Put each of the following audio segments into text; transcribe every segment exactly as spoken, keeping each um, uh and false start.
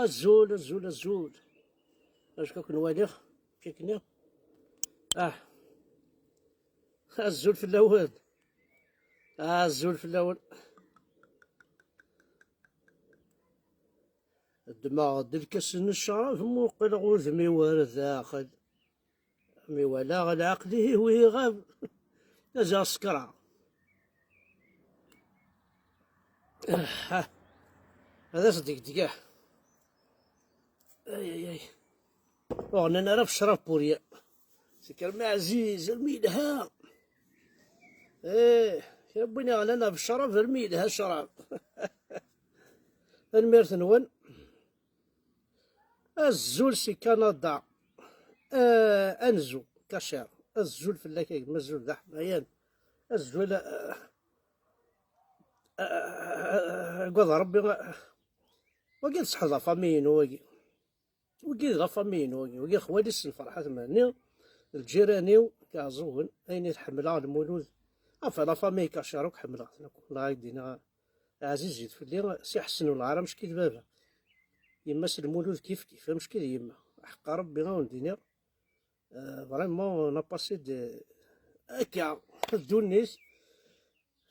Azul, azul, azul. Acu kan ken-waliɣ, kikni. Ah. Azul fell-awen. Azul fell-awen. Ddmeɣ-d lkas n ccrab, muqleɣ udem-iw ar daxel. Mi walaɣ lɛeql-iw iɣab, azaɣ sekreɣ. Ah, ad as-degdgeɣ. Ay, ay, ay. Ur ɣnan ara f ccrab Purya. Sekker ma ɛziz, armi yelha. Eh, kra n win iɣlan ɣef ccrab, armi yelha ccrab. Tanemmirt-nwen. Azul si Kanada. Eh, Anzu, Kacer. Azul fell-ak a gma, azul d aḥmayan. Azul, eh, eh, eh, agad Rebbi. Wagi d ṣṣeḥ d la famille-inu wagi. Wagi d la famille-inu wagi. Wagi xwali-s n Ferḥat Mhenni, lǧiran-iw, Iɛeẓẓugen, ayen i t-ḥemmleɣ, Lmulud. Enfin, la famille Kacer akk ḥemmleɣ-ten akk. Wala ak-d-iniɣ, ɛzizit fell-i Si Ḥsen Ulɣar amecki d baba. Yemma-s Lmulud kif kif, amecki d yemma. Ḥeqqa Rebbi a wen-d-iniɣ, euh, vraiment, on a passé de, akka, ddunit.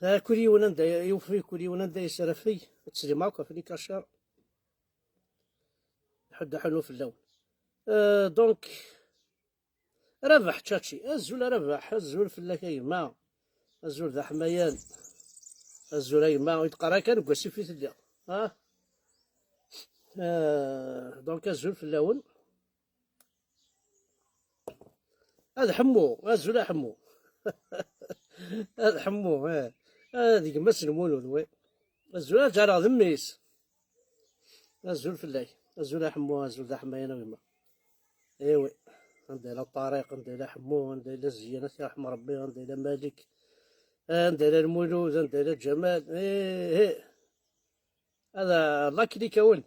Ah, kul yiwen anda yufi, kul yiwen anda yesrafeg, ad teslim akk ɣef Kacer. Ḥedd aḥunu fell-awen. Euh, donc, Rabaḥ Tcatci, azul a Rabaḥ, azul fell-ak a gma, azul d aḥmayan, azul a gma, ur d-qqar ara kan deg wasif i telliḍ, ha? Euh, donc, azul fell-awen. Ad ḥemmu, azul a ḥemmu. Ad ḥemmu, eh. Ad gma-s Lmulud, wi. Azul ad ǧareɣ d mmi-s. Azul fell-ak. Azul a ḥemmu, azul d aḥmayan a gma. Iwi. Anda yella Ṭariq, anda yella Ḥemmu, anda yella Ziyana, ad t-yerḥem Rebbi, anda yella Malik, anda yella Lmulud, anda yella Ǧamal. Ih, ih. Hada la clique-awen.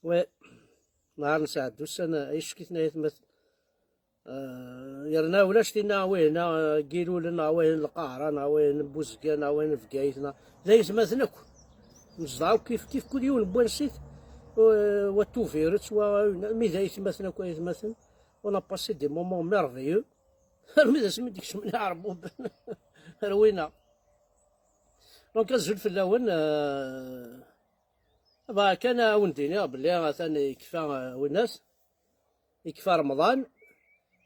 Wi. Nehar nesɛedda ussan, ay ccekk-iten ay atmaten. Ah, yerna ulac tinna, wihin, ah, n Yilulen, ah, wihin n Lqahra, ah, wihin n Buzgan, ah, wihin n Bgayet, ah, d aytmaten akk. Nezdeɣ akk kif kif, kul yiwen n wansi-t, wa, wa Tubiret, wa, mi d aytmaten akk, aytmaten. On a passé des moments merveilleux. Armi d asmi d-kecmen Iɛerbuben. Rwin-aɣ. Donc, azul fell-awen, euh, bɣa kan ad wen-d-iniɣ belli atan yekfa, euh, winnat, yekfa Remḍan.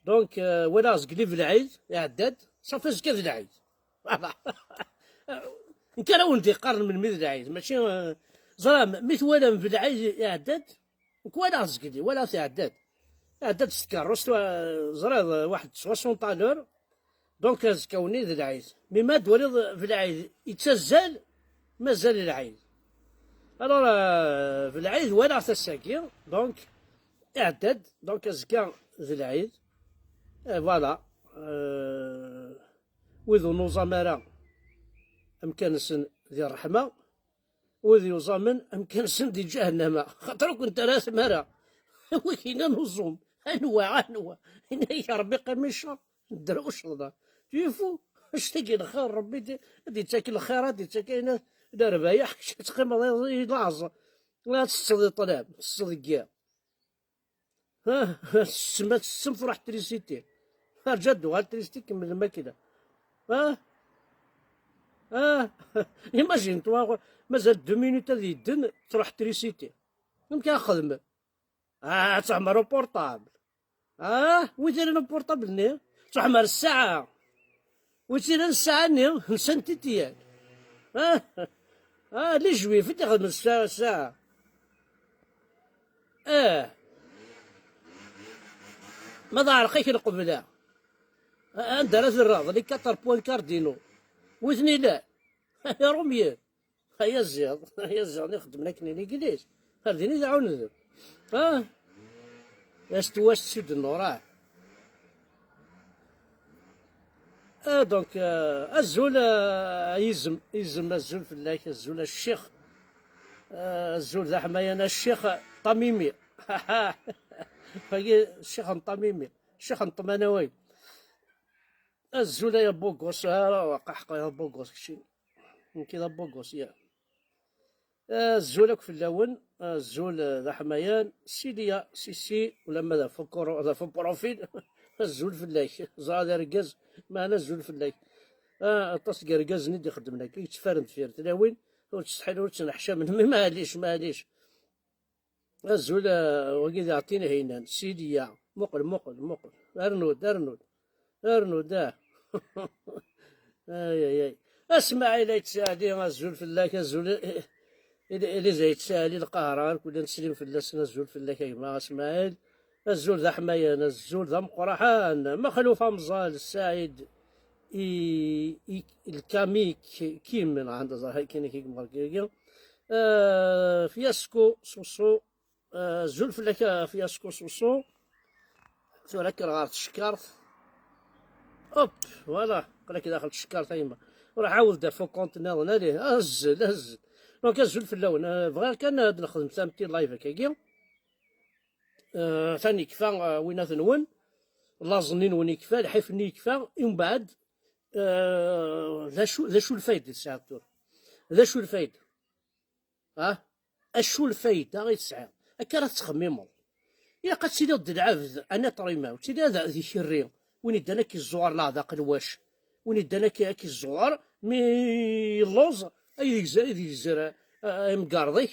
Donc, euh, walaɣ zgel i Belɛid iɛedda-d, safi azekka d Lɛid. Voilà. Nekk ara wen-d-iqqaren melmi d Lɛid, mačči, euh, ẓram, mi twalam Belɛid iɛedda-d, nekk walaɣ zgel, walaɣ-t iɛedda-d. Iɛedda-d s tkeṛṛust, wa-, ẓriɣ, waḥed soixante à l'heure. Donc, azekka-nni d Lɛid. Mi ma d-twaliḍ Belɛid yettazzal, mazal Lɛid. Alors, euh, Belɛid walaɣ-t ass-agi, donc, iɛedda-d, donc, azekka d Lɛid. Et voilà. Euh, wid ur nuẓam ara, amkan-nsen di ṛṛeḥma. Wid yuẓamen, amkan-nsen di ǧahennama, xaṭer ur kent-terra tmara. Wigi-nni n uẓum, anwa, anwa? Yenna-yak Ṛebbi qqim i ccer, dderwceḍ da. Tu es fou? Annect-agi n lxir, Ṛebbi di-, ad d-ittak lxirat, ad d-ittak ayen, lerbayeḥ, kečč ad teqqimeḍ i laẓ, la tettetteḍ i ṭṭlam, tettetteḍ deg yiḍ. Ah, tessem, ad tessem, truḥ trisiti. Arǧa ad d-tuɣal trisiti, kemmel lmakla. Ah, ah, imagine-toi, mazal deux minutes ad yedden, truḥ trisiti. Amek ara xedmen? Ah, ad teɛmer uportable. Ah, wi t-iran uportable-nni? Teɛmer ssaɛa. Wi tt-iran ssaɛa-nni? Lsan titiyal. Ah, ah, les juifs i d-ixedmen ssaɛa, ssaɛa. Ah. Ma d aɛerq-ik lqebla. Ah, anda ara terreḍ les quatre points cardinaux? Wi ten-ilan? Irumyen. Ay aziḍ, ay aziḍ, ixeddmen akken i Legliz. Ar din i d-ɛunden. Ah? Est-ouest, sud, nord, ah. Ah, donc, euh, azul, euh, a yizem, izem, azul fell-ak, azul a ccix. Euh, azul d aḥmayan a ccix Ṭamimi. Wagi, ccix n Ṭamimi, ccix n Ṭmanaway. Azul ay abugos, ara waqaḥ ay abugos kečči. Nekki d abugos, ya. Azul akk fell-awen, azul d aḥmayan, Siliya, Sisi, ulamma d afukuru-, d afuprofil, azul fell-ak, ẓra d argaz, meɛna azul fell-ak. Ah, aṭas n yergazen i d-ixeddmen akka, yettfaren deffir tlawin, ur ttsetḥin, ur ttneḥcamen, mi maɛlic, maɛlic. Azul, ah, wagi d Ɛeṭṭin Heynan, Siliya, muqel, muqel, muqel, rnu-d, rnu-d, rnu-d, ah. Ay, ay, ay. A Smaɛil Ayt Saɛdi, azul fell-ak, azul. Ili-, Iliza Ayt Saɛli, Lqahra, irkul ad neslim fell-asen, azul fell-ak a gma, a Smaɛil. Azul d aḥmayan, azul d ameqqraḥan. Mexluf Amẓal, Saɛid, i, i, Lkami, K-, Kim, nɛand ẓer, hay kan i k-, mark-, ah, Fiasco, Soso, ah, azul fell-ak, a Fiasco, Soso. Tura kker ɣer tcekkart. Hop, voilà, aql-ak daxel tcekkart a yemma. Ruḥ ɛawed-d ɣef ukonti nniḍen, allez, azzel, azzel. Donc, azul fell-awen. Euh, bɣiɣ kan ad nexdem tamti live akkagi. Euh, atan yekfa, euh, winat-nwen. Laẓ-nni-nwen yekfa, lḥif-nni yekfa, i mbeɛd, euh, d acu, d acu lfayda i tesɛiḍ tura? D acu lfayda? Ah, acu lfayda i tesɛiḍ? Akka ara tettxemmimeḍ. Ilaq ad tiliḍ d lɛebd, un être humain, ur ttili d, d ikerri, win iddan ad k-iẓẓuɣer leɛḍaq lwac, win iddan ad k-, ad k-iẓẓuɣer, mi yelluẓ, ad yegzer, ad yegzer, ah, imgerḍ-ik,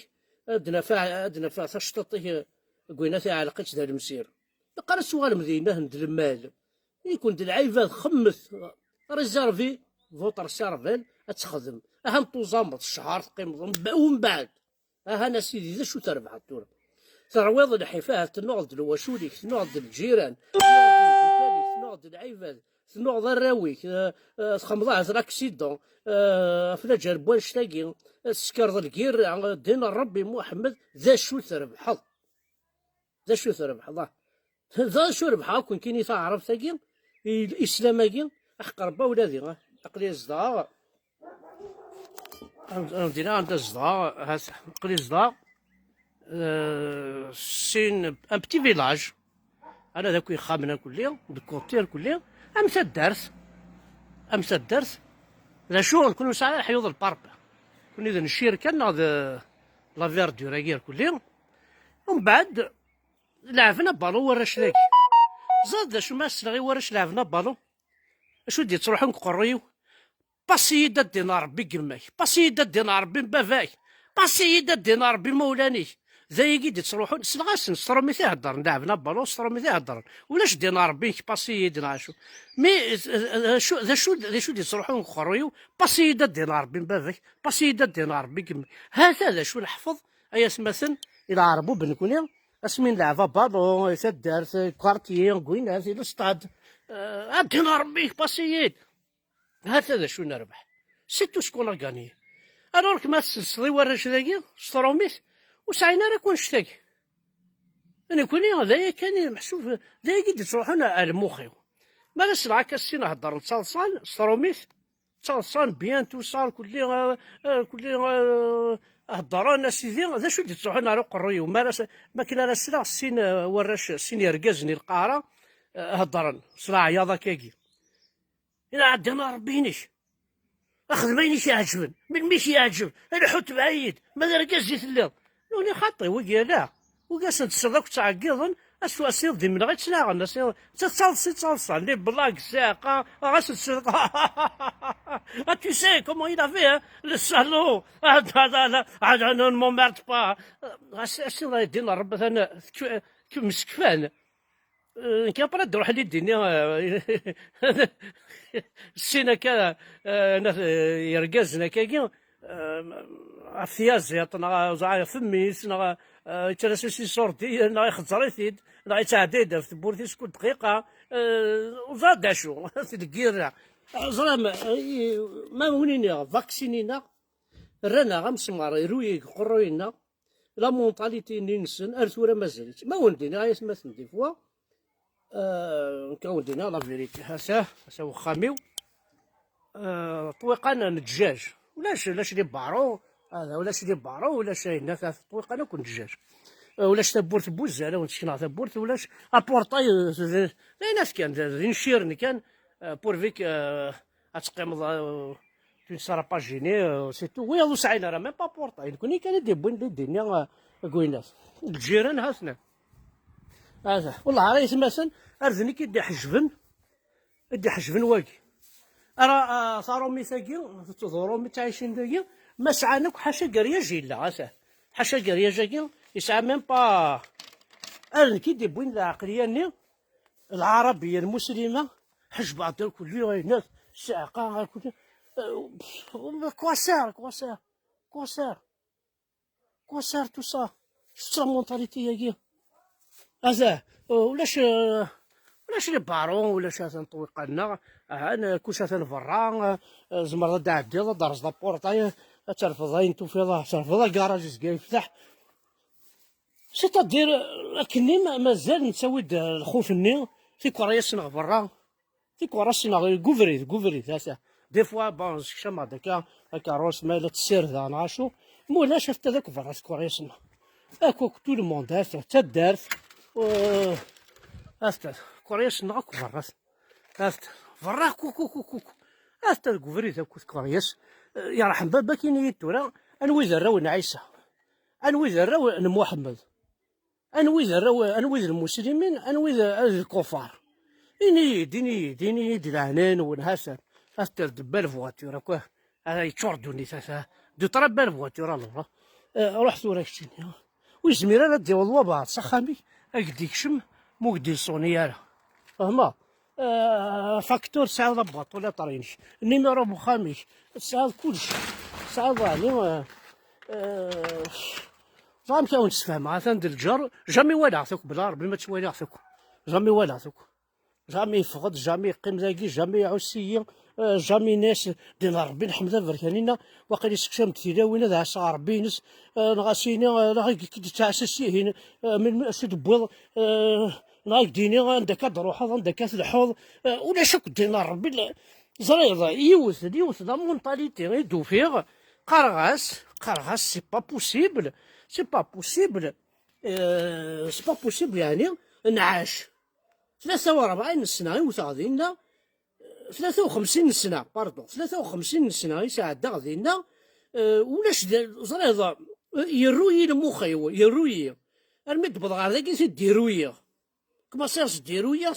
ad d-naf, ad d-naf tacṭiṭ-ik, deg winna tiɛelqit d alemsir. Ilaq ara tuɣalem d innahen d lmal. Ikun d lɛibad, xemmet, réservez votre cervelle, ad texdem. Ahan tuẓameḍ, ccehar teqqimeḍ, mbe-, umbeɛd. Ahan a sidi, d acu terbeḥ tura? Terwiḍ lḥif, ahat tennuɣ-d lwacul-ik, tennuɣ-d lǧiran, tennuɣ-d imdukal-ik, tennuɣ-d lɛibad, tennuɣ-d arraw-ik, eh, eh, txemmeḍ ahat l'accident, eh, aflaǧer n wannect-agi, eh, tsekreḍ lgirra, eh, ddin n Ṛebbi Muḥemmed, d acu trebḥeḍ? D acu trebḥeḍ, ah? D acu rebḥeɣ akk nekkini taɛrabt-agi, i-, islam-agi, aḥeqq Rebbi a wladi, ah? Aql-i zedɣeɣ, am, am dina anda zedɣeɣ, hat, aql-i zedɣeɣ, euh, c'est une, un petit village. Ana d akk ixxamen akulli, deg Kuṭṭir kulli, am taddart, am taddart. D acu, nekkni ur nesɛi ara leḥyuḍ n lpark. Nekkni d ncir kan neɣ d la verdure-agi irkulli. Umbeɛd, leɛben abalu warrac dagi. Ẓad d acu ma sleɣ i warrac leɛben abalu? Acu d-yettruḥun deg uqerruy-iw? Pas-iyi-d a ddin n Ṛebbi n yemma-k, pas-iyi-d a ddin n Ṛebbi n baba-k, pas-iyi-d a ddin n Ṛebbi n imawlan-ik. D ayagi i d-yettruḥun, sleɣ-asen s trumit i heddren, leɛben abalu s trumit i heddren. Ulac ddin n Ṛebbi-k, pas-iyi-d neɣ acu. Mi, d acu, d acu, d acu d-yettruḥun deg uqerruy-iw? Pas-iyi-d a ddin n Ṛebbi n baba-k, pas-iyi-d a ddin n Ṛebbi n yemma-k. Hata d acu neḥfeḍ, ay atmaten, i lɛerb u nekkni, asmi nleɛb abalu, i taddart, i quartier, deg winat, i lestad. Eh, a ddin n Ṛebbi-k, pas-iyi-d. Hata d acu nerbeḥ. C'est tout ce qu'on a gagné. Alors que ma tesselseḍ i warrac dagi, s trumit, ur sɛin ara akk annect-agi. Nekkni, d aya kan i meḥsub, d ayagi i d-yettruḥun ar lmux-iw. Mi ara sleɣ akka sin heddren ttaḍsan, s trumit, ttaḍsan, bien, tout ça, kulli, euh, euh, kulli, euh, heddren, a sidi, d acu i d-yettruḥun ar uqerruy-iw? Mi ara s-, mi akken ara sleɣ sin, euh, warrac, sin yergazen i lqahra, euh, heddren, s leɛyaḍ akkagi. Ila ɛeddan a Ṛebbi-inek. Xdem ayen i k-iɛeǧben. Melmi i k-iɛeǧeb? Lḥu tbeɛ-iyi-d. Ma d argaz i telliḍ. Nuni xaṭi, wigi ala. Wigi asen-tesseḍ akk ttɛeggiḍen, aswasiḍ d imneɣ i ttnaɣen. As-, d taḍsa i ttaḍsan. Les blagues, ssiɛqa, ɣas tesseḍ. Ah, tu sais comment il avait, hein, le salaud. Ah, ah, ah, ah, ah, ne m'emmerde pas. As-, asiḍ ay ddin n Ṛebbi atan, tk-, tk-, msekfan. Euh, nekk après ad d-ruḥen i d-ini, euh, sin akka, euh, nat-, euh, yergazen akkagi, euh, ɣef tyaziḍt, neɣ ẓeɛ ɣef mmi-s, neɣ, euh, yettras-as iṣurdiyen, neɣ ixeẓẓer-it-id, neɣ yettɛedday-d ɣef tewwurt-is kul dqiqa, euh, ẓer d acu, deg yirra. Ẓram, euh, ma wen-iniɣ, vaccine-ineɣ, rran-aɣ amesmar, iruy deg uqerruy-nneɣ, la mentalité-nni-nsen, ar tura mazal-itt. Ma wen-d-iniɣ ay atmaten, des fois, euh, nekk a wen-d-iniɣ la vérité. Ata, ata wexxam-iw. Euh, ṭwiqan n ddjaj. Ulac, ulac les barreaux, hada, ulac les barreaux, ulac ayen, ata ṭwiqan akk n ddjaj. Euh, ulac tawwurt n wuzzal, a wen-sekneɣ tawwurt, ulac apurṭay, euh, d, d ayen kan, d, d inciren kan, euh, pourvu que, euh, ad teqqimeḍ, euh, Tu ne seras pas gêné, euh, c'est tout. Wiyaḍ ur sɛin ara même pas portail. Nekkni kan i d-yewwin di dinni, euh, deg winnat. Lǧiran ha-ten-an. Hada. Wellah ara yetmaten, ar d nekk i d-iḥejben, i d-iḥejben wagi. Ara, ah, taṛumit-agi, d taṛumit ttɛicin dagi, ma sɛan akk ḥaca garyaj yella, ata. Ḥaca garyaj-agi, yesɛa même pas, ar d nekk i d-yewwin lɛeqliya-nni, العربية المسلمة، حجب عطير كل يوم، الناس الساعة قاعة كل، euh, quoi sert, quoi sert, quoi sert, quoi sert tout ça. شفت la mentalité-agi؟ هذا، euh, ولاش، euh, ولاش les barons، ولاش هذا نطوي قالنا، آه، أنا كوش هذا برا، آه، زمر دا عدي، دا درز دا بورطاي، آه، تعرف ضاين تو في الله، تعرف ضا كراج زكاي يفتح. C'est-à-dire, akken-nni ma-, mazal nettawi-d lxuf-nni, tikerras-nneɣ berra, tikerras-nneɣ deg ubrid, deg ubrid, ata. Des fois, bon, sekcameɣ-d akka, akerrus, ma yella tessirdeɣ neɣ acu, ma ulac, afta d akk berra tikerras-nneɣ. Akk, akk, tout le monde, ata, d taddart, euh, ata, tikerras-nneɣ akk berra, ata, berra, akk, akk, akk, akk, akk. Ata deg ubrid akk tikerras, euh, yerḥem baba-k, ini-yi-d tura, anwa i d arraw n Ɛisa? Anwa i d arraw n Muḥemmed? Anwa i d arraw, anwa i d lmuslimin, anwa i d, d lkufar? Ini-yi-d, ini-yi-d, ini-yi-d leɛnaya-nwen, Ḥasan. Ad terr de belles voitures, akk, ara yeččur ddunit, ata. De très belles voitures, alors, eh, ruḥ tura keččini. Ur yezmir ara ad d-yaweḍ wabɛaḍ s axxam-ik, ad k-d-ikcem, ma ur k-d-iṣuni ara. Fehmeḍ? Eh, facture, tesɛiḍ la boîte aux lettres-inek, numéro n uxxam-ik, tesɛiḍ kullec, tesɛiḍ, yeɛni, eh, eh, ẓer amek ara wen-sfehmeɣ, atan d lǧar, jamais walaɣ-t akk, bla Rebbi ma ttwaliɣ-t akk, jamais walaɣ-t akk. Jamais yeffeɣ-d, jamais yeqqim dagi, jamais iɛuss-iyi, eh, jamais yenna-as, din Rebbi nḥemd aberkan-inna, waqil yessekcam-d tilawin ad ɛasseɣ Rebbi-ines, eh, neɣ ad s-yini, eh, neɣ ad k-id-yettɛassa s ihin, eh, melmi acu d-tewwiḍ, eh, neɣ ad k-d-yini anda akka d-truḥeḍ, anda akka tleḥḥuḍ, eh, ulac akk ddin n Rebbi. Ẓriɣ, yiwet, yiwet d la mentalité i d-ufiɣ, qqareɣ-as, qqareɣ-as, c'est pas possible, c'est pas possible, euh, c'est pas possible, yeɛni, nɛac tlata u rebɛin n ssna i wteɣ dinna, tlata u xemsin n ssna, pardon, tlata u xemsin n ssna i sɛeddaɣ dinna, euh, ulac d, ẓriɣ, yerru-yi lmux-iw, yerru-yi. Armi d-wwḍeɣ ɣer dagi, t-id-iruyeɣ. Kmaṣiɣ s ddiruyeɣ,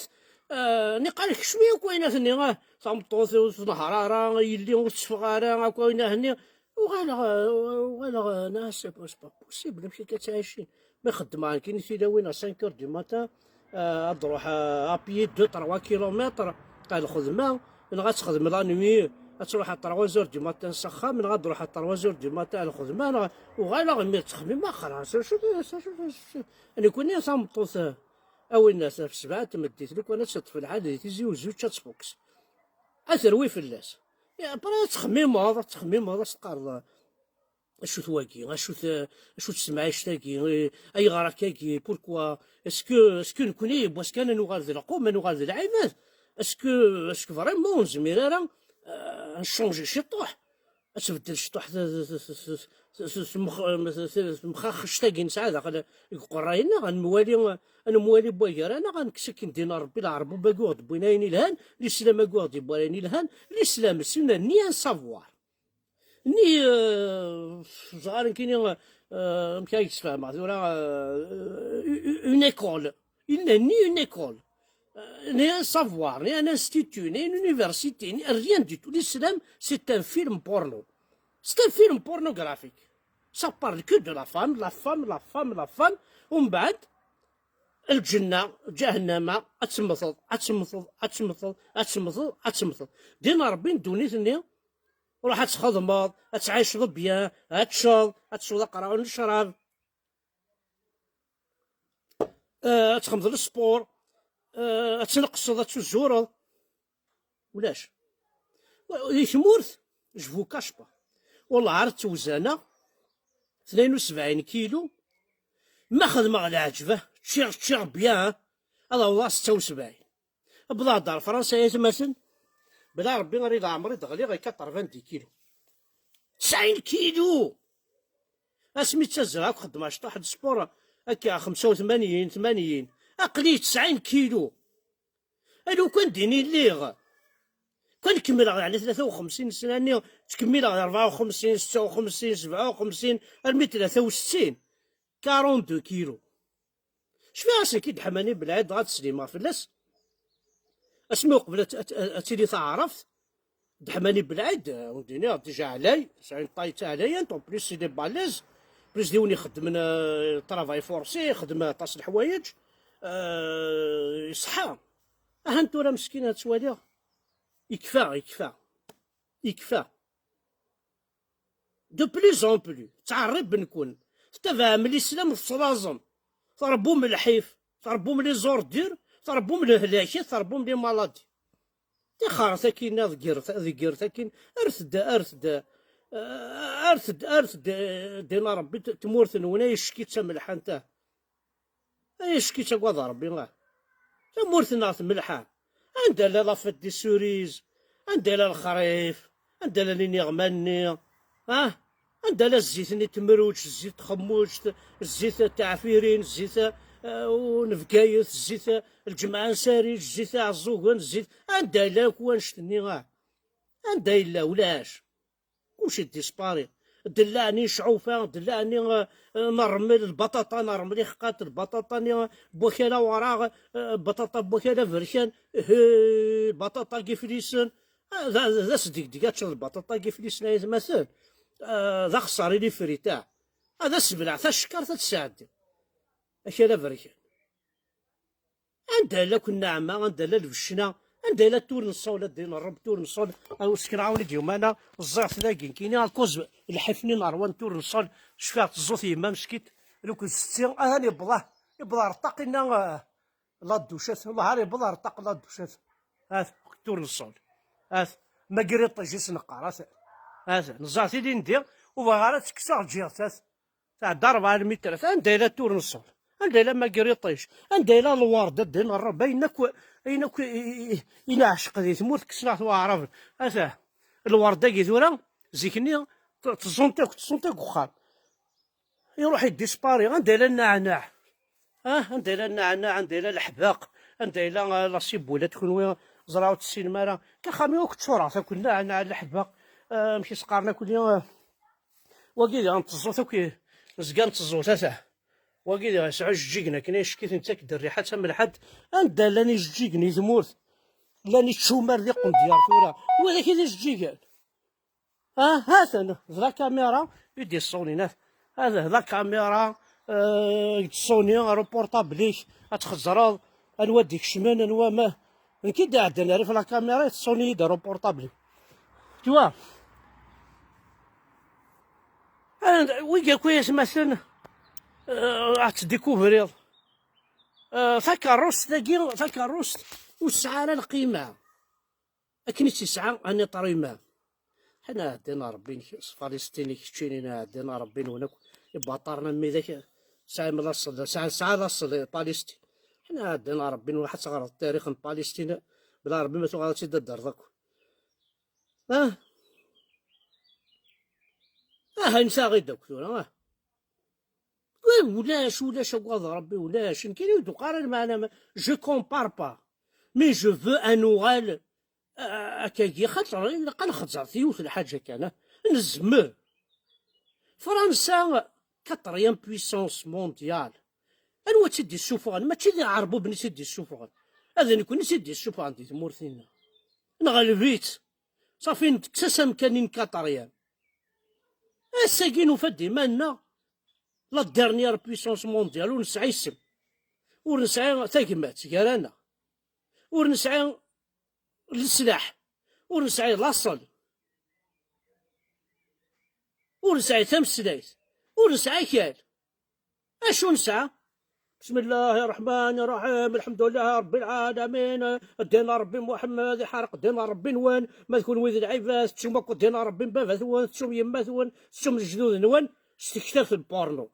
eh, niqal kecmi akk wayen-nni, ah, tameṭṭut ur tnehheṛ ara, yelli ur teffeɣ ara, akk wayen-nni. Uɣaleɣ, eh, uɣaleɣ, eh, na, c'est pas, c'est pas possible, amek akka ttɛicin? Mi xeddmeɣ nekkini tilawin à cinq heures du matin, eh, ad d-ruḥ, eh, à pied deux, trois kilomètres ɣer lxedma, neɣ ad texdem la nuit, ad truḥ à trois heures du matin s axxam, neɣ ad d-ruḥ à trois heures du matin ɣer lxedma, neɣ uɣaleɣ imir ttxemmimeɣ, xalaṣ, acu, acu, acu, acu, nekkini tameṭṭut, eh, A winna, ɣef sebɛa n tmeddit, lukan ad teṭṭef lḥal di Tizi Uzzu, ad tt-tfukkes. Ad terwi fell-as. Ya, après ad txemmimeḍ, ad txemmimeḍ, ad s-teqqareḍ, acu-t wagi, acu-t, acu-tt temɛict-agi, eh, ayɣer akkagi, pourquoi? Est-ce que, est-ce que nekkni yiwwas kan ad nuɣal d lqum, ad nuɣal d lɛibad? Est-ce que, est-ce que vraiment ur nezmir ara, euh, ad nchangi ciṭuḥ? Ad tbeddel ciṭuḥ t-, t-, temxaxect-agi nesɛa daxel deg uqerray-nneɣ, ad nemwali, ad nemwali n wagar-aneɣ, ad nekkes akin ddin n Rebbi, leɛreb agi ur ɣ-d-wwin ayen ilhan, lislam agi ur ɣ-d-yewwi ayen ilhan, l'islam, c'est une, ni un savoir, ni, euh, ẓer nekkini, euh, amek ara k-sfehmeɣ tura, euh, une école. Il n'est ni une école, euh, ni un savoir, ni un institut, ni une université, ni rien du tout. L'islam, c'est un film porno. C'est un film pornographique. Ça parle que de la femme, la femme, la femme, la femme. Umbeɛd, lǧenna, ǧahennama, ad temmteḍ, ad temmteḍ, ad temmteḍ, ad temmteḍ, ad temmteḍ. Din Rebbi n ddunit-nni, ruḥ ad txedmeḍ, ad tɛiceḍ bien, ad teččeḍ, ad tesweḍ aqerɛun n ccrab. Eh, ad txedmeḍ lesport, eh, ad tneqseḍ, ad tuzureḍ. Ulac. Di tmurt, je vous cache pas. Wallah, ar ttewzaneɣ tnayen u sebɛin kilu, ma xedmeɣ leɛǧeb, ččiɣ, ččiɣ bien, ad awḍeɣ setta u sebɛin. Wwḍeɣ-d ar Fransa, ay atmaten, bla Rebbi, ar i leɛmer i d-ɣliɣ i quatre-vingt-dix kilu. Tesɛin kilu! Asmi ttazzaleɣ akk xeddmeɣ cṭuḥ n sport, akka xemsa u tmanyin, tmanyin. Aql-i tesɛin kilu. A lukan din i lliɣ, Kan kemmleɣ, yeɛni, tlata u xemsin sna-nni, ttkemmileɣ di rebɛa u xemsin, setta u xemsin, sebɛa u xemsin, armi tlata u settin. Quarante-deux kilos. Cfiɣ ass-agi Dda Ḥmani Belɛid, dɣa ad slimeɣ fell-as. Asmi uqbel ad, ad, ad tili taɛrabt, Dda Ḥmani Belɛid, euh, on dirait déjà ɛlay, c'est une taille taɛlayant, en plus il est balèze, plus d yiwen ixeddmen, euh, travail forcé, ixeddem aṭas n leḥwayeǧ, euh, iṣeḥḥa. Ahan tura meskin ad twaliɣ, yekfa, yekfa, yekfa. De plus en plus, ttɛerriben-ken. Tettabaɛem lislam, tettlaẓem. Trebbum lḥif, trebbum les ordures, trebbum lehlakat, trebbum les maladies. Tixxert akkin, ad ggret, ad ggret akkin. Rret-d, rret-d, eh, rret-d, rret-d, eh, ddin n Ṛebbi, t-, tmurt-nwen ay ccki d tamelḥant, ah. Ay ccki ttagad Ṛebbi, ah. Tamurt-nneɣ tmelḥa. Anda la la fête des cerises? Anda la lexrif? Anda la iniɣman-nni? Ah? Anda la zzit-nni n temruǧt, zzit n txemmuǧt, zzit n teɛfirin, zzit, eh, n Bgayet, zzit n Lǧemɛa n Sarid, zzit Iɛeẓẓugen, zzit, anda la akk wannect-nni, ah? Anda yella? Ulac. Kullec dispari. Ddellaɛni n cɛufa, ddellaɛni, eh, n ṛṛmel, lbaṭaṭa n ṛṛmel ixeqqat, lbaṭaṭa-nni n wakal awraɣ, eh, baṭaṭa n wakal aberkan, hi, baṭaṭa n yiflisen. Ah, d, d, d asdegdeg ad teččeḍ lbaṭaṭa n yiflisen ay atmaten. Ah, d axeṣṣar i lifrit, ah. Ad as-tebleɛ tacekkart ad tesɛeddi. Akal aberkan. Anda yella akk nneɛma, anda yella lbecna, anda yella turneṣṣul, a ddin n Ṛebbi, turneṣṣul, a usekreɣ-awen-id yumana, ẓẓiɣ-t dagi nekkini, akuz lḥif-nni n ṛwan turneṣṣul, cfiɣ teẓẓu-t yemma meskint, lukud setti, atan yewweḍ, yewweḍ ar ṭṭaq-inna, eh, la douche-at, Allah ar yewweḍ ar ṭṭaq la douche-at. Hat, turneṣṣul. Hat, ma gri ṭṭij i s-neqqar, hat. Hat, neẓẓiɣ-t ilindi, ur bɣiɣ ara ad tt-kkseɣ, ǧǧiɣ-t, hat. Tɛedda rebɛa lmitrat. Anda yella turneṣṣul? Anda yella magriṭic? Anda yella lwerd, a ddin n Ṛebbi? Ayen akk, ayen akk i, i, i, i neɛceq di tmurt, kksen-aɣ-t waɛraben. Ata, lwerd-agi tura, zik-nni, t-, tẓunt akk, tẓunt akk uxxam. Iruḥ iddispari. Anda yella nneɛneɛ? Ah, anda yella nneɛneɛ, anda yella leḥbeq, anda yella, ah, la ciboulette, kunwi ẓra ur tessinem ara. Axxam-iw akk ččureɣ-t akk, nneɛneɛ, leḥbeq, ah, amek i s-qqaren akk-nni, ah, wagi diɣen teẓẓut akk i-, nezga netteẓẓu tata. Wagi diɣen yesɛa ijeǧǧigen akken, ayeck-iten yettak-d rriḥa d tamelḥant. Anda llan ijeǧǧigen i tmurt? Llan iččumar d iqendyar tura. Widak i d ijeǧǧigen. Ah, ha-ten, d la caméra i d-yessawnen, ha-, ha-, d la caméra, euh, i d-tessawni ar uportabl-ik, ad txeẓreḍ anwa d-ikecmen, anwa ma, nekk i d-iɛeddan ar la caméra, tessawni-yi-d ar uportabl-iw. Tu vois? Ah, wigi akk ay atmaten, euh, ad tdikubriḍ. Euh, takeṛṛust-agi, takeṛṛust ur tesɛi ara lqima. Akken i tt-yesɛa Aniṭrima. Ḥna ɛeddan Ṛebbi-nnek s Palestine, keččini ɛeddan Ṛebbi-nwen akk, ibaṭaren am widak, sɛim laṣel, sɛa, sɛa laṣel i Palestine. Ḥna ɛeddan Ṛebbi-nwen, ḥa teɣreḍ tarix n Palestine, bla Ṛebbi ma tuɣal ad tt-id-tadreḍ akk. Ah? Ah, ayen saɣi-d akk tura, ah? Wi, ulac, ulac, agad Ṛebbi, ulac. Nekkini ur d-uqar ara lmeɛna, ma, je compare pas. Mais je veux ad nuɣal, euh, akkagi, xaṭer ilaq ad nxeẓẓer yiwet n lḥaǧa kan, ah. Nezmer. Fransa, quatrième puissance mondiale. Anwa i tt-id-issufɣen? Mačči d Iɛerbuben i tt-id-issufɣen. Ad d nekkni i tt-id-issufɣen di tmurt-nneɣ. Nɣelb-itt. Ṣafi, nekkes-as amkan-in quatrième. Ass-agi nufa-d iman-nneɣ la dernière puissance mondiale, ur nesɛi isem, ur nesɛi tagmat gar-aneɣ, ur nesɛi leslaḥ, ur nesɛi laṣel, ur nesɛi tameslayt, ur nesɛi akal. Acu nesɛa? بسم الله الرحمن الرحيم، الحمد لله رب العالمين، الدين ربي محمد، يحرق الدين ربي نوان، ما تكون ويد العباس، تشوم أكو الدين ربي بابا ثوان، تشوم يما ثوان، تشوم الجدود نوان، استكتاب البورنو.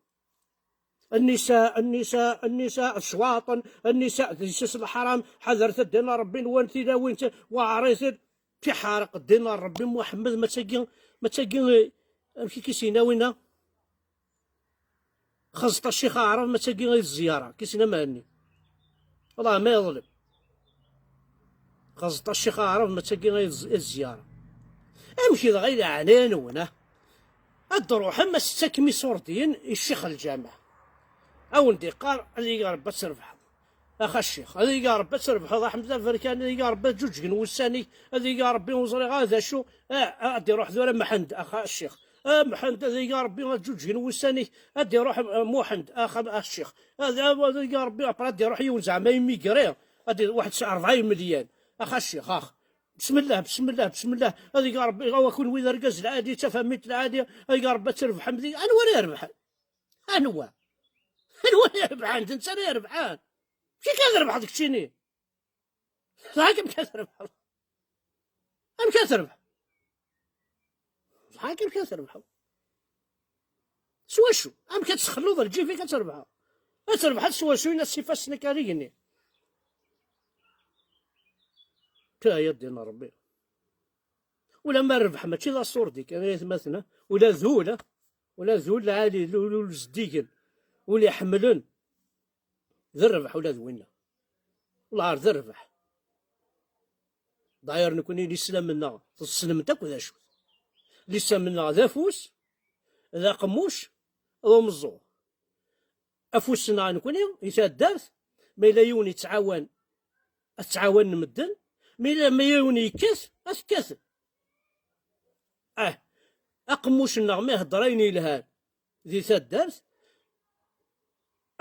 النساء، النساء، النساء، الشواطن، النساء، الجسس الحرام، حضرت الدين ربي نوان، تلاوين، وعريت، تيحرق الدين ربي محمد، ما تاقي، ما تاقي، أمشي كي سينا وينا. خزط الشيخ أعرف ما تاقي غير الزيارة، كي سينا مهني. والله ما يظلم. Xaẓet a ccix aɛrab, ma d tagi ay d zziyara. Amek i dɣa i leɛnaya-nwen, ah? Ad d-ruḥem a s-tettakem iṣurdiyen i ccix lǧameɛ. A wen-d-iqqar ad yeg Rebbi ad trebḥeḍ. Axa ccix, ad yeg Rebbi ad trebḥeḍ, a Ḥmed Aberkan, ad yeg Rebbi ad ǧuǧgen wussan-ik, ad yeg Rebbi ur ẓriɣ ara d acu, ah, ah, ad d-iruḥ tura Mḥend, axa ccix. A Mḥend, ad yeg Rebbi ad ǧuǧgen wussan-ik, ad d-iruḥ, ah, Muḥend, axa, a ccix. Ad, ad yeg Rebbi, après ad d-iruḥ yiwen zeɛma imigri, ad d-, waḥed s rebɛa imelyan, axa ccix, ax. Bsmillah, bsmillah, bsmillah. Ad yeg Rebbi, awa kunwi d argaz lɛali, d tafamit lɛali, ad yeg Rebbi ad trebḥem. Di-, anwa ara irebḥen? Anwa? Anwa ara irebḥen? D netta ara irebḥen. Amek akka trebḥeḍ keččini? Ẓer amek ad trebḥeḍ. Amek ad trebḥeḍ? Ẓer amek ad trebḥeḍ. S wacu? Amek ad txelluḍ lǧif-ik ad trebḥeḍ? Ad trebḥeḍ s wacu? Ini-as s ifassen-ik ar igenni. Aya ddin n Rebbi. Ula ma rrbeḥ mačči d aṣurdi kan, ay atmaten, ula d ul, ula d ul lɛali, ul, ul zeddigen, ul iḥemmlen, d rrbeḥ ula d winna. Lɛar d rrbeḥ. D'ailleurs, nekkni lislam-nneɣ tessnem-t akk d acu-t. Lislam-nneɣ d afus, d aqemmuc, d umeẓẓuɣ. Afus-nneɣ nekkni i taddart, ma yella yiwen yettɛawan, ad ttɛawanen medden, ma yella, ma yiwen yekkat, ad t-kkaten. Ah, aqemmuc-nneɣ ma ihedder ayen yelhan di taddart,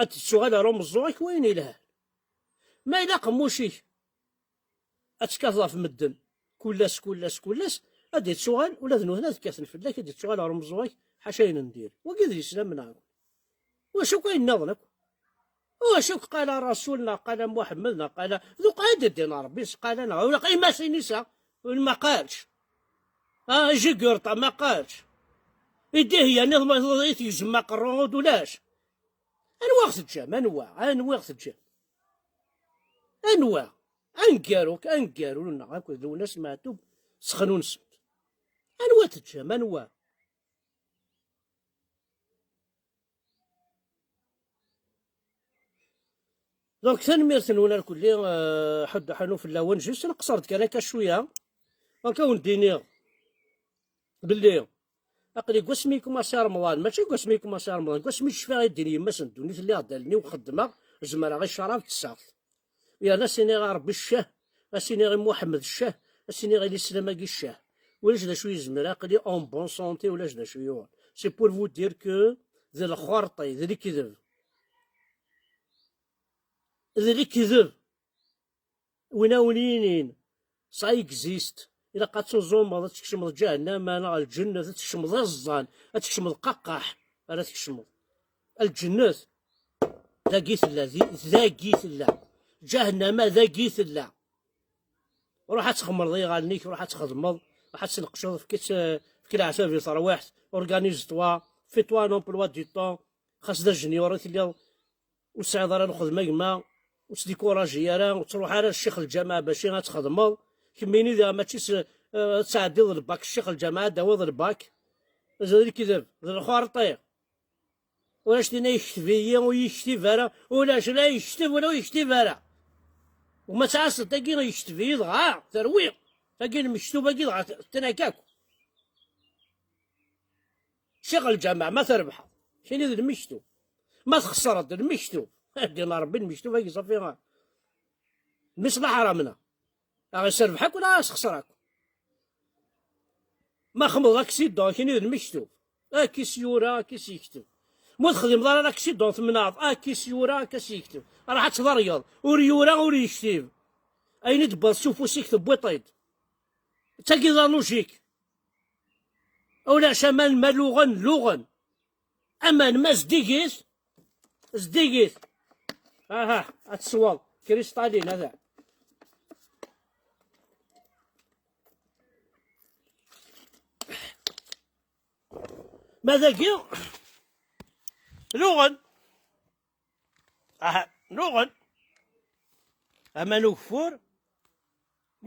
ad d-tettuɣal ar umeẓẓuɣ-ik wayen yelhan. Ma yella aqemmuc-ik ad tekkateḍ ɣef medden, kul ass, kul ass, kul ass, ad d-yettuɣal, ula d nutni ad kkaten fell-ak, ad d-yettuɣal ɣer umeẓẓuɣ-ik, ḥaca ayen n diri. Wagi d lislam neɣ wacu akk ayen nniḍen akk? Wacu akk qala Rasul neɣ qala Muḥemmed neɣ qala, d uqɛid ddin n Rebbi, s qala neɣ ula qima sin isa, ur ma qalx. Ah, jigurṭa ma qalx. Idih yani i tgezem aqerru ur d-ulac. Anwa i ɣ-teǧǧam? Anwa? Anwa i ɣ-teǧǧam? Anwa? Angaru, angaru-nneɣ akked Lwennas Meɛtub sexnunsen-t. Anwa teǧǧam? Anwa? Donc, tanemmirt-nwen ar kulli, euh, ḥedd ḥanu fell-awen. Juste nqeṣṣer-d kan akka cwiya. Donc, ad wen-d-iniɣ belli aql-i deg wasmi yekumaṣi Remḍan, mačči deg wasmi yekumaṣi Remḍan, deg wasmi i d-cfiɣ i ddin yemma-s n ddunit, lliɣ-d allen-iw xeddmeɣ, zemreɣ i ccrab ttesseɣ-t. Yerna ad s-iniɣ i Rebbi ccah, ad s-iniɣ i Muḥemmed ccah, ad s-iniɣ i lislam-agi ccah. Ulac d acu yezmer, aql-i en bonne santé, ulac d acu yuɣen. C'est pour vous dire que d lxerṭi, d lekdeb. D lekdeb. Win a wen-yinin, ça existe. Ilaq ad tuẓumeḍ, ad tkecmeḍ ǧahennama neɣ lǧennet, ad tkecmeḍ iẓẓan, ad tkecmeḍ qaqqaḥ, ara tkecmeḍ. Lǧennet, dagi tella, di, dagi tella. Ǧahennama, dagi tella. Ruḥ ad txemmreḍ iɣallen-ik, ruḥ ad txedmeḍ, ruḥ ad tneqceḍ, efk-itt, efk leɛtab i terwiḥt, organise-toi, fais-toi un emploi du temps, xas d ajenyur i telliḍ, ur tesɛiḍ ara lxedma gma, ur ttdikuraji ara, ur ttruḥ ara ccix lǧameɛ bac ad txedmeḍ. Kemmini diɣ mačči s, eh, ad tɛeddiḍ lbak ccix lǧameɛ, ad d-tawiḍ lbak. D lekdeb, d lxerṭi. Ulac tin a yekteb-iyi, ur yektib ara, ulac la yekteb wala ur yektib ara. Uma tɛasseḍ tagi yekteb-iyi dɣa, terwi. Tagi lmektub-agi dɣa tennak akk. Ccix lǧameɛ, ma trebḥeḍ, kini d lmektub. Ma txesreḍ, d lmektub. Ddin Rebbi, lmektub-agi ṣafi. Mmi-s laḥramna. Aɣ iserbeḥ akk, neɣ aɣ isexser akk. Ma xemḍeḍ aksidan, kini d lmektub. Akis yura, akis yekteb. Ma ur texdimeḍ ara laksidan, temneɛḍ, akis yura, akis yekteb. Ruḥ ad tḍeryeḍ. Ur yura, ur yektib. Ayen i d-tewwiḍ s ufus-ik tewwiḍ-t-id. D tagi d la logique. Ulac aman ma luɣen, luɣen. Aman ma zdigit, zdigit. Aha, ad tesweḍ. Kristalin, hada. Ma dagi, luɣen. Aha, luɣen. Aman ugeffur,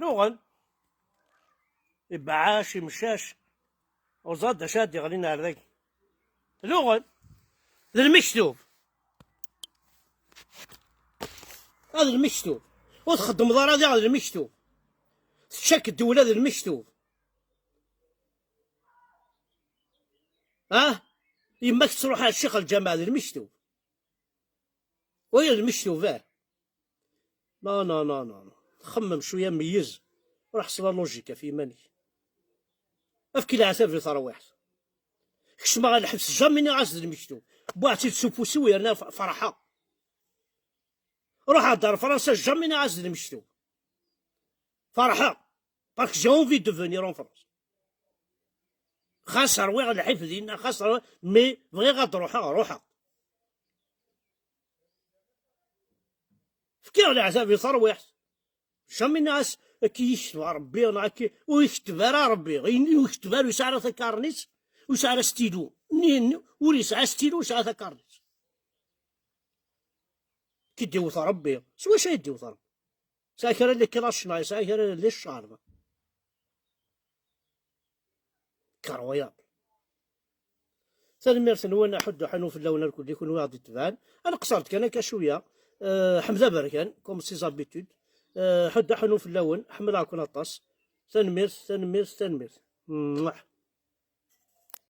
luɣen. Ibeɛɛac, imcac, ur ẓad d acu ad d-iɣlin ar dagi. Luɣen. D lmektub. Ad lmektub. Ur txeddmeḍ ara diɣ d lmektub. Teččak ddewla d lmektub. Ah, yemma-k tettruḥ ar ccix lǧameɛ d lmektub. Waya d lmektub, ah. Non, non, non, non, non. Xemmem cwiya, meyyez. Ruḥ s la logique ɣef yiman-ik. Efk leɛtab i terwiḥt. Kecmeɣ ɣer lḥebs, jamais nniɣ-as d lmektub. Wwiɣ-tt-id s ufus-iw yerna f-, ferḥeɣ. Ruḥeɣ-d ar Fransa, jamais nniɣ-as d lmektub. Ferḥeɣ. Parce que j'ai envie de venir en France. Xas rwiɣ lḥif dinna, xas rwiɣ, mais bɣiɣ ad ruḥeɣ, ruḥeɣ. Fkiɣ leɛtab i terwiḥt. Jamais nniɣ-as akka i yi-ketbeɣ Rebbi, neɣ akka ur yi-keteb ara Rebbi. Ayen ur yi-keteb ara, ur yesɛi ara takarnit, ur yesɛi ara stylo. Ni, ni, ur yesɛi stylo, ur yesɛi takarnit. Ki d-iwet Rebbi. S wacu ay d-iwet Rebbi? Yesɛa kra n les classes, yesɛa kra n les charmes. Incroyable. Tanemmirt-nwen, aḥuddu ḥanu fell-awen, arkulli kunwi aɣ-d-itebɛen. Ad nqeṣṣer-d kan akka cwiya. Euh, Ḥmed Aberkan, comme ses habitudes. Euh, ḥuddu ḥanu fell-awen, ḥemmleɣ-ken aṭas. Tanemmirt, tanemmirt, tanemmirt. Mwah.